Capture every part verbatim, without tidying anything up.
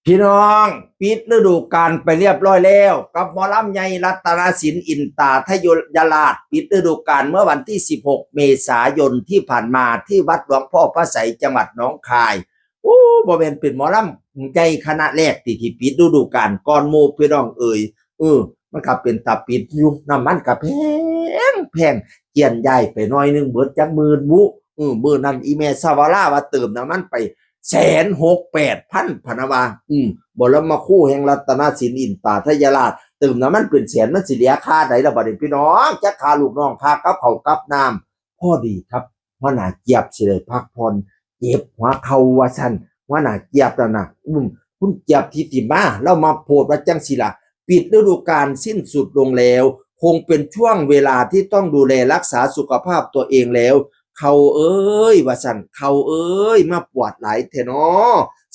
พี่น้อง ปิดฤดูกาลไปเรียบร้อยแล้ว กับหมอลำใหญ่รัตนศิลป์อินตาทยราช ปิดฤดูกาลเมื่อวันที่สิบหกเมษายนที่ผ่านมาที่วัดหลวงพ่อพระไสยจังหวัดหนองคาย โอ้ บ่แม่นเป็นหมอลำใหญ่คณะแรกที่ที่ปิดฤดูกาลก่อนหมู่พี่น้องเอ๋ย เออ มันก็เป็นตาปิดอยู่ น้ำมันก็แพงแพง เจียนย้ายไปหน่อยหนึ่งเบิดจักหมื่นบุ เออ มื้อนั้นอีแม่สาวาลาว่าเติมน้ำมันไปแสนหกแปดพันพะนะว่า อืม บ่แล้วมาคู่แห่งรัตนศิลป์อินตาทยราช เติมน้ำมันเป็นแสนมันสิเหลือค่าใดล่ะบัดนี้พี่น้อง จักค่าลูกน้อง ค่ากับข้าวกับน้ำ พอดีครับ หัวหน้าเจี๊ยบสิได้พักผ่อน เจ็บหัวเข่าว่าซั่น หัวหน้าเจี๊ยบนั่นน่ะ อืม คุณเจี๊ยบทิติมา เรามาโพสต์ว่าจังสิล่ะ ปิดฤดูกาลสิ้นสุดลงแล้ว คงเป็นช่วงเวลาที่ต้องดูแลรักษาสุขภาพตัวเองแล้ว เข่าเอ้ย ว่าซั่น เข่าเอ้ย มาปวดหลายแท้น้อ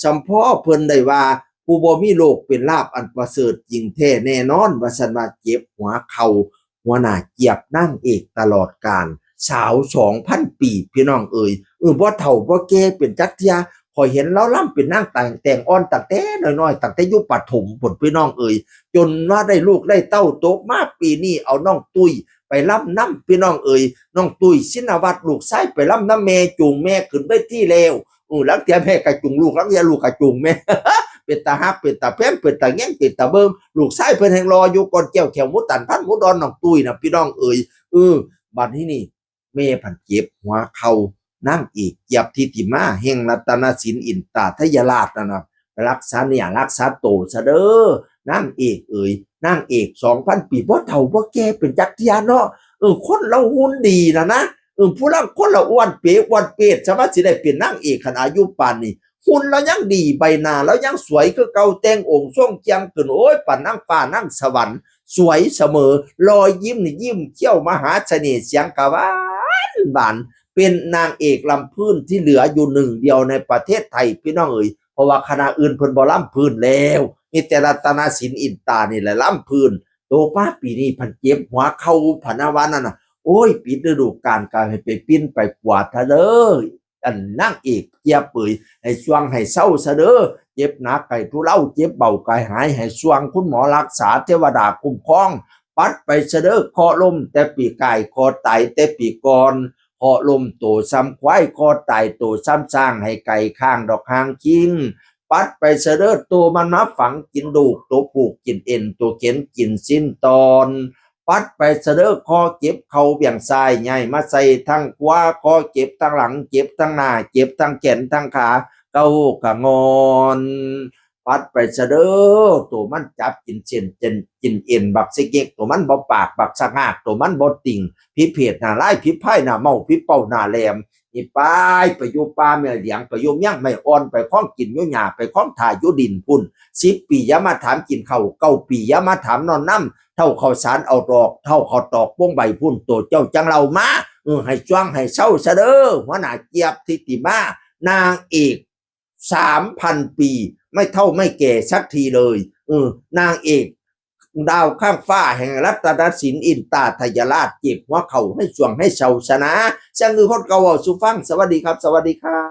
สำพ้อเพิ่นได้ว่า ผู้บ่มีโรคเป็นลาภอันประเสริฐจริงแท้แน่นอน ว่าซั่นว่าเจ็บหัวเข่า หัวหน้าเจี๊ยบนางเอกตลอดกาล สาวสองพันปี พี่น้องเอ๋ย เออ บ่เฒ่าบ่แก่เป็นจักเทื่อ ข้อยเห็นลาวลำเป็นนางแต่ง แต่งอ่อนตั้งแต่น้อยๆ ตั้งแต่อยู่ประถมพู้นพี่น้องเอ๋ย จนว่าได้ลูกได้เต้าตกมาปีนี้เอาน้องตุ้ยไปลำนำพี่น้องเอ๋ย น้องตุ้ย ศินวัตร ลูกชายไปลำนำแม่ จูงแม่ขึ้นเวทีแล้ว เออ ลางเทื่อแม่ก็จูงลูก ลางเทื่อลูกก็จูงแม่ เป็นตาฮัก เป็นตาแพง เป็นตาแยง เป็นตาเบิ่ง ลูกชายเพิ่นแฮ่งหล่ออยู่ ก่อนแก้วแข้วหมูตัน พันหมูดอน น้องตุ้ยน่ะพี่น้องเอ๋ย เออ บัดนี้นี่ แม่พันเจ็บหัวเข่า นางเอกเจี๊ยบทิติมา แห่งรัตนศิลป์อินตาทยราชนั่นน่ะ รักษาเนื้อรักษาโตซะเด้อ นางเอกเอ๋ย นางเอกสองพันปี บ่เฒ่าบ่แก่เป็นจักเทื่อเนาะ เออ คนลาวหุ่นดีน่ะนะ เออ ผู้ลางคนละอ้วนเป๋อ้วนเปด สามารถสิได้เป็นนางเอกขนาดอายุปานนี้ หุ่นลาวยังดี ใบหน้าลาวยังสวยคือเก่า แต่งองค์ทรงเครื่องขึ้น โอ้ย ปานนางฟ้านางสวรรค์ สวยเสมอ รอยยิ้มนี่ยิ้มเขี้ยวมหาเสน่ห์ เสียงกะหวานหวาน เป็นนางเอกลำพื้นที่เหลืออยู่หนึ่งเดียวในประเทศไทยพี่น้องเอ๋ย เพราะว่าคณะอื่นเพิ่นบ่ลำพื้นแล้ว มีแต่รัตนศิลป์อินตานี่แหละลำพื้น โตมาปีนี้พันเจ็บหัวเข่าพะนะว่านั่นน่ะ โอ้ย ปิดฤดูกาลก็ให้ไปปิ้นไปกวาดซะเด้อ อันนางเอกเจี๊ยบเอ๋ย ให้ช่วงให้เซาซะเด้อ เจ็บหนักให้ทุเลา เจ็บเบาก็ให้หาย ให้ช่วงคุณหมอรักษา เทวดาคุ้มครอง ปัดไปซะเด้อ เคราะห์ล้มแต่ปีกาย เคราะห์ตายแต่ปีก่อน เคราะห์ล้มโตส่ำควาย เคราะห์ตายโตส่ำช้าง ให้ไก่ข้างดอกหางคิง ปัดไปซะเด้อ โตมันมาฝังกินดูก โตผูกกินเอ็น โตเข็นกินสิ้นตอน ปัดไปซะเด้อ คอเจ็บเข่าเบี่ยงซ้าย ย้ายมาใส่ทางขวา คอเจ็บทางหลัง เจ็บทางหน้า เจ็บทางแขนทางขา เกาหัวกะงอน ปัดไปซะเด้อ โตมันจับกินเส้น กิน กินเอ็น บักซิกเง็ก โตมันบ่ปาก บักสะงาก โตมันบ่ติ่ง ผีเผดหน้าลาย ผีพายหน้าเมา ผีเป้าหน้าแหลม นี่ไป ไปอยู่ป่าแม่เหลียง ไปอยู่เมียงไม้อ่อน ไปคล้องกินอยู่หญ้า ไปคล้องถ่าอยู่ดินพุ้น สิบปีอย่ามาถามกินข้าว เก้าปีอย่ามาถามนอนนำ เฒ่าข้าวสารเอาดอก เฒ่าข้าวตอกวงใบพุ้น โตเจ้าจั่งเล่ามา เออ ให้ช่วงให้เซาซะเด้อ หัวหน้าเจี๊ยบทิติมา นางเอกสามพันปี ไม่เฒ่าไม่แก่สักทีเลย เออ นางเอกดาวข้างฟ้าแห่งรัตนศิลป์อินตาทยราช เจ็บหัวเข่าให้ช่วงให้เซาซะนะ เสียงคือคนเก่าเว้าสู่ฟัง สวัสดีครับ สวัสดีครับ